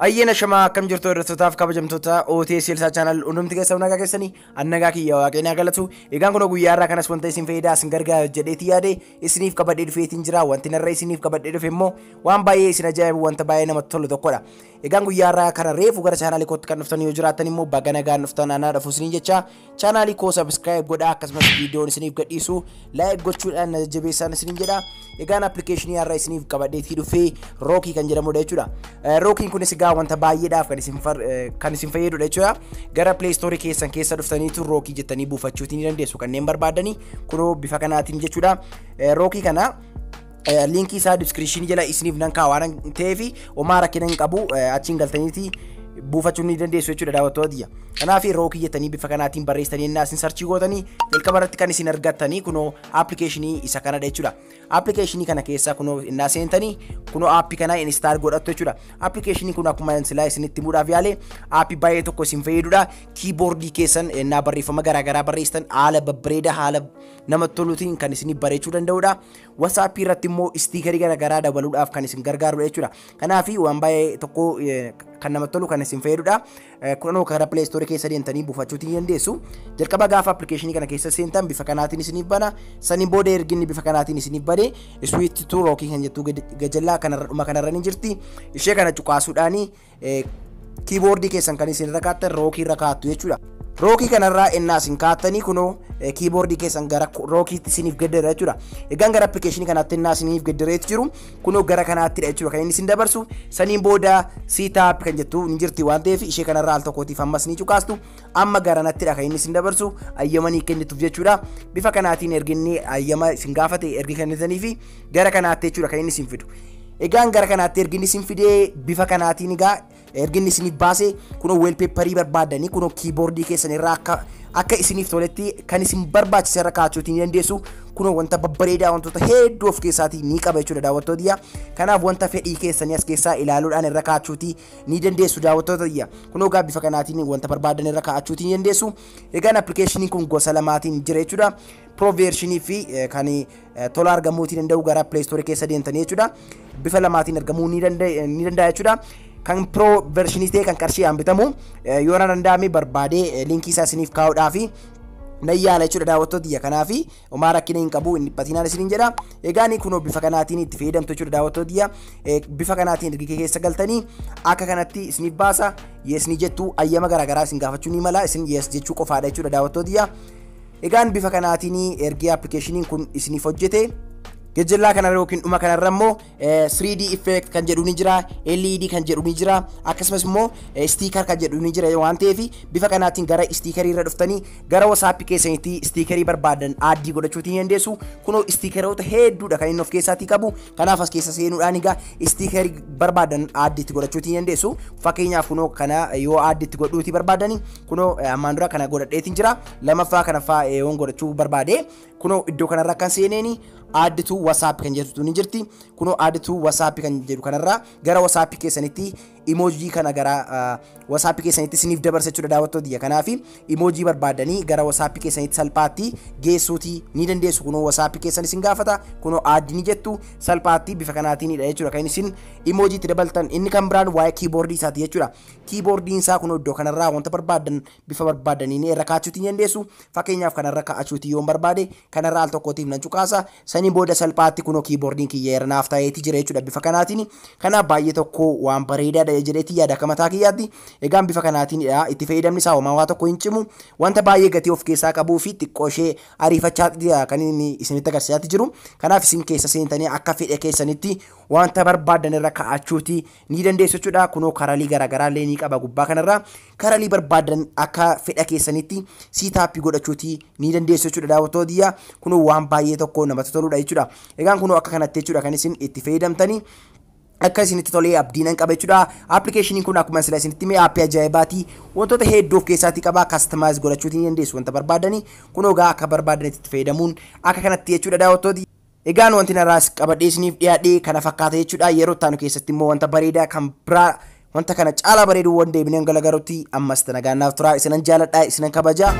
Ayyaana shamaa akkam jirtu, hordoftotaaf kabajamtoota OTS Elsaa Channel hundumti keessan nagaa keessanii? Annagaa kiyya, Waaqayyoon haa galatu. Egaan kun guyyaa irraa kanas wanta isin fayyadaa isin gargaara jedheeti yaade isiniif qabadhee dhufeetiin jira. Wanti narra isiniif qabadhee dhufe immoo waan baay'ee isin ajaa'ibu, wanta baay'ee namatti tolu tokkodha. Egaan guyyaa irraa kana reefu gara chaanaalii kootti kan dhuftan yoo jiraattan immoo baga nagaan dhuftan, anaa dhufu isiniin jecha. Chaanaalii koo subscribe godhaa, akkasumas viidiyoon isiniif gadhiisu like gochuudhaan na jajjabeessaan isiniin jedha. Egaan appilikeeshinii har'a isiniif qabadheetii dhufee Rookii kan jedhamudha jechuudha. Rookiin kunis egaa wanta baay'eedhaaf kan isin fayyadudha jechuudha. Gara Play Store keessan keessa dhuftaniitu Rookii jettanii buufachuutii ni dandeessu kanneen barbaadanii, kunoo bifa kanaatiin jechuudha. Rookii kana liinkii isaa description jala isiniif nan kaa'a waan ta'eef homaa rakkina hin qabu, achiin galtaniiti buufachuu ni dandeessu jechuudha, daawwattoota tiyya. Kanaaf Rookii jettanii bifa kanaatiin barreessitanii innaa isin search gootanii jalqaba irratti kan isin argattanii kunoo appilikeeshinii isa kanadha jechuudha. Appilikeeshinii kana keessa kunoo innaa seentanii kunoo aappii kana install godhattu jechuudha. Appilikeeshinii kun akkuma silaa isinitti himuudhaaf yaale aappii baay'ee tokko isin fayyadudha. Kiiboordii keessan innaa barreeffama garaagaraa barreessitan haala babbareedaa, haala namatti toluutiin kan isin bareechuu danda'udha. Wasaappii irratti immoo istiikarii garaagaraa dabaluudhaaf kan isin gargaarudha jechuudha. Kanaaf waan baay'ee tokko kan namatti tolu kan isin fayyadudha. Kunoo karaa Play Store keessa deemtanii buufachuutii ni dandeessu. Jalqaba gaafa appilikeeshinii kana keessa seentan bifa kanaatiin isiniif bana. Saniin booda erginni bifa kanaatiin isiniif bane "Switch to Rookii" kan jettu gajallaa kanarra dhuma kanarra ni jirti. Ishee kana cuqaasuudhaani kiiboordii keessan kan isin irra kaattan Rookii irra kaattu jechuudha. Rookii kanarraa ennaa isin kaattanii kunoo kiiboordii keessan gara Rookiitti isiniif geddara jechuudha. Egaan gara appilikeeshinii kanaatti ennaa isiniif geddareetu jiru kunoo gara kanaattidha jechuudha kan inni isin dabarsu. Saniin booda "Setup" kan jettu ni jirti waan ta'eef ishee kanarraa al tokkootiif ammas ni cuqaastu. Amma gara nattidha kan inni isin dabarsu, ayyama ni kennituuf jechuudha. Bifa kanaatiin erginni ayyama isin gaafate ergi kennitanii fi gara kanaatti jechuudha kan inni isin fidu. Egaan gara kanaatti erginni isin fidee bifa kanaatiin egaa erginni isiniif baase kunoo wallpaperii barbaadanii kunoo kiiboordii keessan irraa akka isiniif toletti kan isin barbaachise irra kaa'achuutii ni dandeessu. Kunoo wanta babbareedaa, wantoota hedduu of keessaatii ni qaba jechuudha, daawwattoota. Kanaaf wanta fedhii keessanii as keessaa ilaaluudhaan irra kaa'achuutii ni dandeessu, daawwattoota. Kunoo egaa bifa kanaatiin wanta barbaadan irra kaa'achuutii ni dandeessu. Egaan appilikeeshiniin kun gosa lamaatiin jira jechuudha. Pro versionii fi kan tola argamuutii danda'u gara Play Store keessa deemtanii jechuudha. Bifa lamaatiin argamuu ni danda'a jechuudha. Kan pro versionii ta'e kan qarshiidhaan bitamu yoo na danda'ame barbaadee liinkii isaa isiniif kaa'uudhaa fi nan yaala jechuudha, daawwattoota. Kanaaf homaa rakkina hin qabu, hin dhiphatinaan isiniin jedha. Egaan kunoo bifa kanaatiin itti fayyadamtu jechuudha, daawwattoota. Bifa kanaatiin erga keessa galtanii akka kanatti isiniif baasa. "Yes" ni jettu, ayyama garaagaraa isin gaafachuu ni mala, isin "yes" jechuu qofaadha jechuudha, daawwattoota. Egaan bifa kanaatiin ergi appilikeeshiniin kun isiniif hojjete gejjellaa kanarra yookiin dhuma kanarra immoo 3D effect kan jedhu ni jira, LED kan jedhu ni jira, akkasumas immoo sticker kan jedhu ni jira waan ta'eef bifa kanaatiin gara stiikerii irra dhuftanii gara WhatsApp keessanitti stiikerii barbaadan add godhachuutii ni dandeessu. Kunoo stiikeroota hedduudha kan inni of keessaatii qabu. Kanaaf as keessa seenuudhaan egaa stiikerii barbaadan add itti godhachuutii ni dandeessu. Fakkeenyaaf kunoo kana yoo add itti godhuutii barbaadani, kunoo ammaan dura kana godhadheetiin jira. Lamaffaa kana fa'aa yoon godhachuu barbaade, kunoo iddoo kanarra kan seeneeni "Add to WhatsApp" kan jedhutu ni jirti. Kunoo "Add to WhatsApp" kan jedhu kanarra gara WhatsApp keessanitti imoojii kana gara WhatsApp keessanitti isiniif dabarsa jechuudha, daawwattoota. Kanaaf imoojii barbaadanii gara WhatsApp keessanitti salphaatti geessuutii ni dandeessu. Kunoo WhatsApp keessan isin gaafata. Kunoo "Add" ni jettu, salphaatti bifa kanaatiinidha jechuudha kan isin imoojii itti dabaltan. Inni kan biraan waa'ee kiiboordii isaati jechuudha. Kiiboordiin isaa kunoo iddoo kanarraa wanta barbaadan bifa barbaadaniin irra kaa'achuutii ni dandeessu. Fakkeenyaaf kanarra kaa'achuutii yoon barbaade kanarra al tokkootiif nan cuqaasa. Saniin booda salphaatti kunoo kiiboordiin kiyya irra naaf ta'eeti jira jechuudha bifa kanaatiin. Kanaaf baay'ee tokko waan bareedaadha jedheeti yaada akka mataa kiyyaatti. Egaan bifa kanaatiin itti fayyadamni isaa homaa waa tokko hin cimu. Wanta baay'ee gatii of keessaa qabuu fi xiqqoo ishee ariifachaa kan inni isinitti agarsiisaa jiru. Kanaaf isin keessa seentanii akka fedha keessanitti wanta barbaadan irra kaa'achuuti ni dandeessu jechuudha. Kunoo karalii garaagaraa illee ni qaba gubbaa kanarra. Karalii barbaadan akka fedha keessanitti setup godhachuuti ni dandeessu jechuudha, daawwattoota. Kunoo waan baay'ee tokko namatti toludha jechuudha. Egaan kunoo akka kanatti jechuudha kan isin itti fayyadamtanii. Akka isinitti tolee abdii nan qaba jechuudha. Appilikeeshiniin kun akkuma sila isinitti hime aappii ajaa'ibaati. Wantoota hedduu of keessaatii qaba. Customize godhachuutii ni dandeessu wanta barbaadanii. Kunoo egaa akka barbaadanitti itti fayyadamuun akka kanatti jechuudha, daawwattooti. Egaan wanti narraas qabadhee isiniif dhiyaadhee kana fakkaata jechuudha. Yeroo itti aanu keessatti immoo wanta bareedaa kan biraa, wanta kana caalaa bareedu waan deebinee galagarutti ammas nagaan naaf turaa. Isinan jaaladha, isinan kabaja.